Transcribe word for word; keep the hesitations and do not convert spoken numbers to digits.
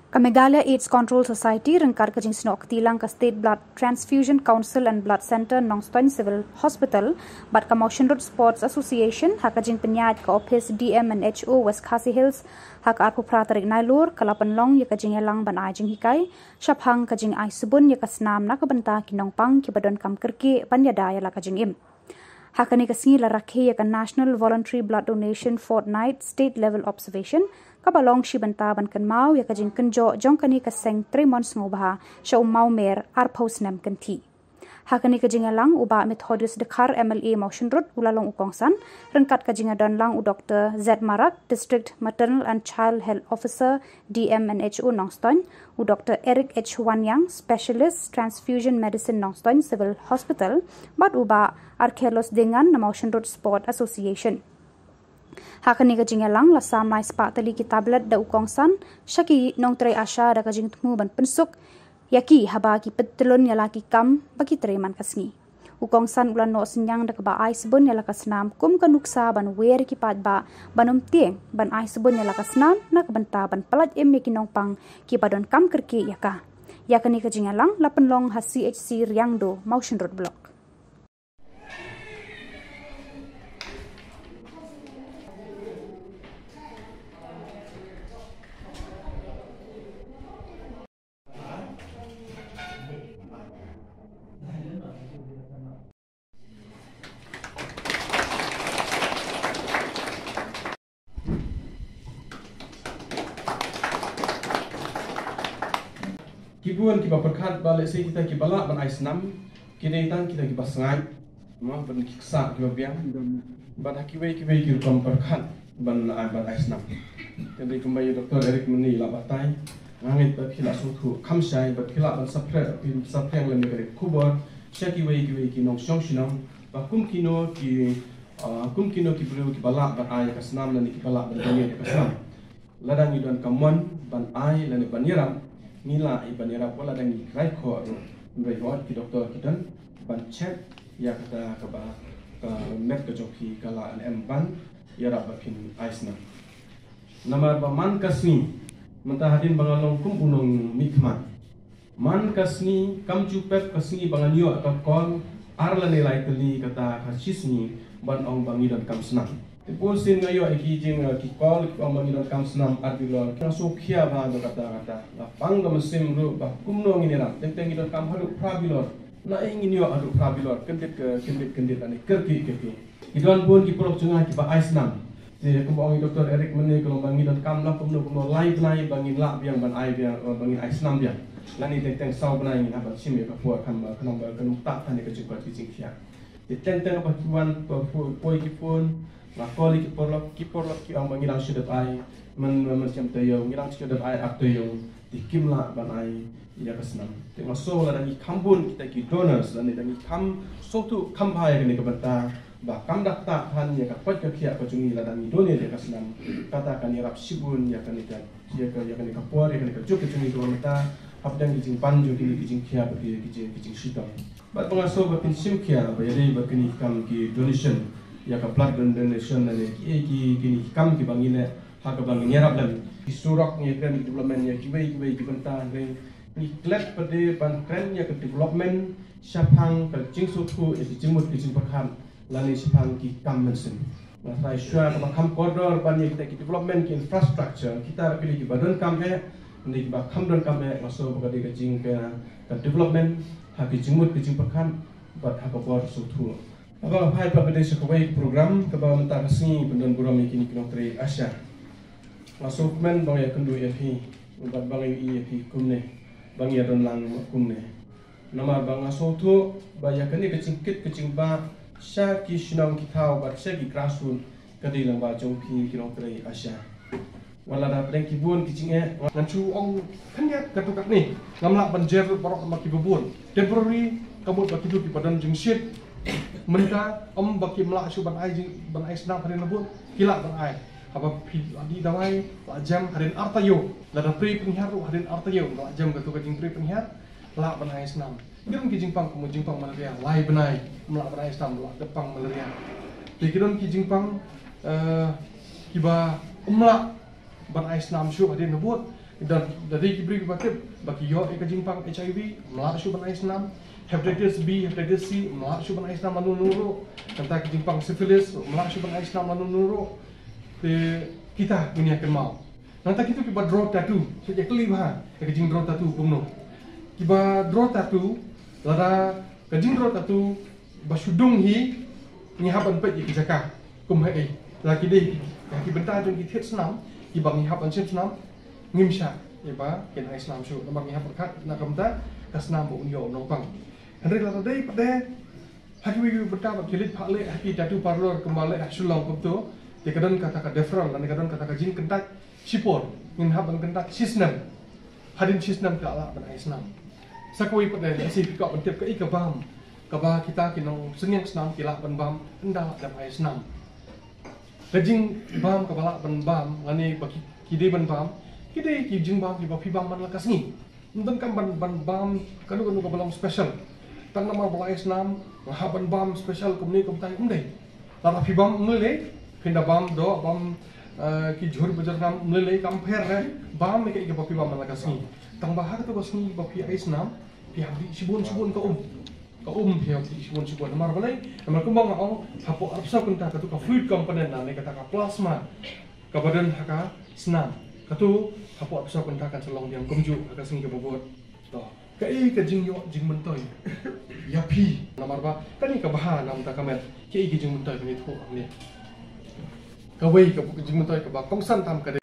Ka Meghalaya AIDS Control Society ryngkat ka jingsnoh kti lang ka State Blood Transfusion Council and Blood Centre Nongstoin Civil Hospital bad ka Mawshynrut Sports Association ha ka jingpynïaid ka ophis D M and H O West Khasi Hills ha ka arphew phra tarik Nailur ka la pynlong ïa ka jingïalang ban ai jinghikai shaphang ka jingai sbun ïa ka snam na ka bynta ki nongpang kiba donkam kyrkieh ban ïada ïa la ka jingim. Ha kane ka sngi la rakhe ïa ka National Voluntary Blood Donation Fortnight State Level Observation kaba long shi bynta ban kynmaw ïa ka jingkynjoh jong kane ka seng trei mon sngewbha sha u mawmer arphew snem kynthih. Ha kane ka jingïalang u Bah Methodius Dkhar M L A Mawshynrut u la long u kongsan ryngkat ka jingïadon lang u Doktor Z Marak, District Maternal and Child Health Officer D M and H O Nongstoin, u Doktor Eric H Wanyang, Specialist Transfusion Medicine Nongstoin Civil Hospital bad u Bah Arkelos Dengan na Mawshynrut Sport Association. Ha kane ka jingïalang la sam lai spah tylli ki tablet da u kongsan sha ki nongtrei ASHA da ka jingthmu ban pynsuk ïa ki haba ki pyntyllun ïa la ki kam ba ki trei man ka sngi. U kongsan u la noh synñiang da kaba ai sbun ïa la ka snam kum ka nuksa ban wer ki paidbah ban ym tieng ban ai sbun ïa la ka snam na ka bynta ban pyllait im ïa ki nongpang kiba donkam kyrkieh ïa ka. Ïa kane ka jingïalang la pynlong ha C H C Riangdo Mawshynrut Block. Ki bun kiba pyrkhat ba lehse kita kiba lah ban ai snam ki dei tang kita kiba sngaid, mo, ban ki ksah kiba biang. Bad ha kiwei kiwei ki rukom pyrkhat ban ai, ban ai snam. Te dei kumba ïa Doktor Eric mynne la batai, nga ngeit ba phi la sngewthuh kham shai bad phi lah ban saphriang, phi saphriang lem ïa ka khubor sha kiwei kiwei ki nongshong shnong ba kum kino ki, ah, kum kino ki briew kiba lah ban ai ïa ka snam lane kiba lah ban donate ïa ka snam. Lada ngi don ka mon ban ai lane ban ïarap, ngi lah i ban ïarap wat lada ngi krai khoh ruh. Hynrei hooid ki doktor ki don ban check ïa kata kaba ka met ka jong phi ka lah ne em ban ïarap ba phin ai snam. Namar ba man ka sngi, mynta hadien ba nga long kum u nongmihkhmat, man ka sngi kam ju pep ka sngi ba ngan ïoh ka call ar lane lai tylli kata ka shi sngi ban ong ba ngi donkam snam. Te bun sien nga ïoh ïa ki jing, eh, ki call ki ong ba ngi donkam snam ar bilor. Nga sngewkhia bha da kata kata. Nga pang ka mynsiem ruh ba kumno ngin ïarap. Teng teng ngi donkam haduh phra bilor. Na ei ngin ïoh haduh phra bilor. Kyndit ka, kyndit kyndit lane kyrkieh kyrkieh. Ki don bun ki paralok jong nga kiba ai snam. Te kumba ong i Doktor Eric mynne ka long ba ngi donkam na kumno kumno lai bnai ba ngin lah biang ban ai biang, eh, ba ngin ai snam biang. Lane teng teng saw bnai ngin hap ban shim ïa ka por khnang ba, khnang ba kan ym ktah than ïa ka jingkoit ka jingkhiah. Te teng teng ba ki wan ba poi ki phone, nga call ïa ki paralok, ki paralok ki ong ba ngi dang shu dep ai, myn, myn shem taïew, ngi dang shu dep ai ar taïew. Te kim lah ban ai ïa ka snam. Te nga sngew lada ngi kham bun kita ki donors, lane lada ngi kham sngewthuh kham bha ïa kane ka bynta ba kam da ktah than ïa ka koit ka khiah ka jong ngi lada ngi donate ïa ka snam. Kata kan ïarap shibun ïa kane ka, ïa ka, ïa kane ka por, ïa kane ka juk ka jong ngi ka mynta hapdeng ki jingpan jong kine ki jingkhia bad ki, ki jing, ki jingshitom. Bad ba nga sngew ba phin shim khia ba ïadei bad kine ki kam ki donation, ïa ka blood don-, donation lane kiei ki, kine ki kam kiba ngi leh ha kaba ngin ïarap lem. Ki surok ngi kren development ïa kiwei kiwei ki bynta, hynrei ngi klet pat de ban kren ïa ka development shaphang ka jingsngewthuh ïa ki jingmut ki jingpyrkhat lane shaphang ki kam mynsiem. Nga tharai shuwa kaba kham kordor ban ïa kita ki development ki infrastructure, kita ruh ki dei kiba donkam eh, ki dei kiba kham donkam eh, nga sngew ba ka dei ka jing ka, ka development ha ki jingmut ki jingpyrkhat bad ha ka bor sngewthuh. Haba nga phai pat ba dei sha kawei ka program kaba mynta ka sngi ban don burom ïa kine ki nongtrei ASHA. Nga sngewkmen ba nga ïakynduh ïa phi bad ba nga ïohi ïa phi kumne, ba ngi ïadon lang kumne. Namar ba nga sngewthuh ba ïa kane ka jingkit ka jingbah sha ki shnong ki thaw bad sha ki grassroot ka dei lyngba jong phi ki nongtrei ASHA. Wat la da pdeng ki bun ki jingeh, ngan shu ong khyndiat katto katne. Ngam lah ban jer baroh ma kiba bun. Temporary, ka mut ba kito kiba don jingshit. Mynta, ym ba kim lah shuh ban ai jing, ban ai snam hadien la bud. Ki lah ban ai. Haba phi la dih dawai, la jem hadien ar taïew. Lada pyrshah pynhiar ruh hadien ar taïew, la jem katto ka jingpyrshah pynhiar, lah ban ai snam. Ki don ki jingpang, kum jingpang malaria, lai bnai, ym lah ban ai snam, lah dep pang malaria. Te ki don ki jingpang, eh, kiba ym lah ban ai snam shuh hadien la bud. Da da dei ki briew kiba tip ba ki ïoh ïa ka jingpang H I V, ym lah shuh ban ai snam. Hepatitis B, hepatitis C, ym lah shuh ban ai snam lano lano ruh. Nangta ki jingpang syphilis, ym lah shuh ban ai snam lano lano ruh. Te kita ngin ïa kynmaw. Nangta kito kiba draw tattoo, sa ïa kylli bha ïa ka jingdraw tattoo kumno. Kiba draw tattoo, lada ka jingdraw tattoo ba shu dung hi, ngi hap ban peit ïa ki jaka kum ha ei. La ki dei ha ki bynta jong ki thied snam kiba ngi hap ban shim snam, ngim shah ïa ba kin ai snam shuh namar ngi hap pyrkhat na ka bynta ka snam ba un ïoh u nongpang. Hynrei lada dei pat de ha kiwei kiwei bynta ba ki leit phah leh ha ki tattoo parlour kumba leh ha Shillong kumto, te ka don kata ka deferral lane ka don kata ka jingkyntait shipor, ngin hap ban kyntait shisnem. Hadien shisnem ki la lah ban ai snam. Sa kawei pat de, lehse phi kwah ban tip kaei ka bam kaba kita ki nongsynñiang snam ki lah ban bam ynda lah dep ai snam. Ka jingbam kaba lah ban bam lane ba ki, ki dei ban bam, ki dei ki jingbam kiba phi bam man la ka sngi. Ym donkam ban, ban bam kano kano kaba long special. Tang namar ba la ai snam nga hap ban bam special kumne kumtai, ym dei. Lada phi bam ym lei lei, phin da bam doh, bam, eh, ki jhur bajyrngam, ym lei lei, kam pher re. Bam ïa kaei kaba phi bam man la ka sngi. Tang ba ha kato ka sngi ba phi ai snam, phi hap dih shibun shibun ka um. Ka um phi hap dih shibun shibun. Namar balei? Namar kumba nga ong, hapoh arphew saw kynta kato ka fluid component lane kata ka plasma kaba don ha ka snam, kato hapoh arphew saw kynta kan sa long biang kumjuh ha ka sngi kaba bud. To, kaei ka jingïoh jingmyntoi ïa phi? Namar ba kane ka bha na ka bynta ka met. Kaei ka jingmyntoi ban ïathuh hangne? Kawei ka jingmyntoi kaba kongsan tam ka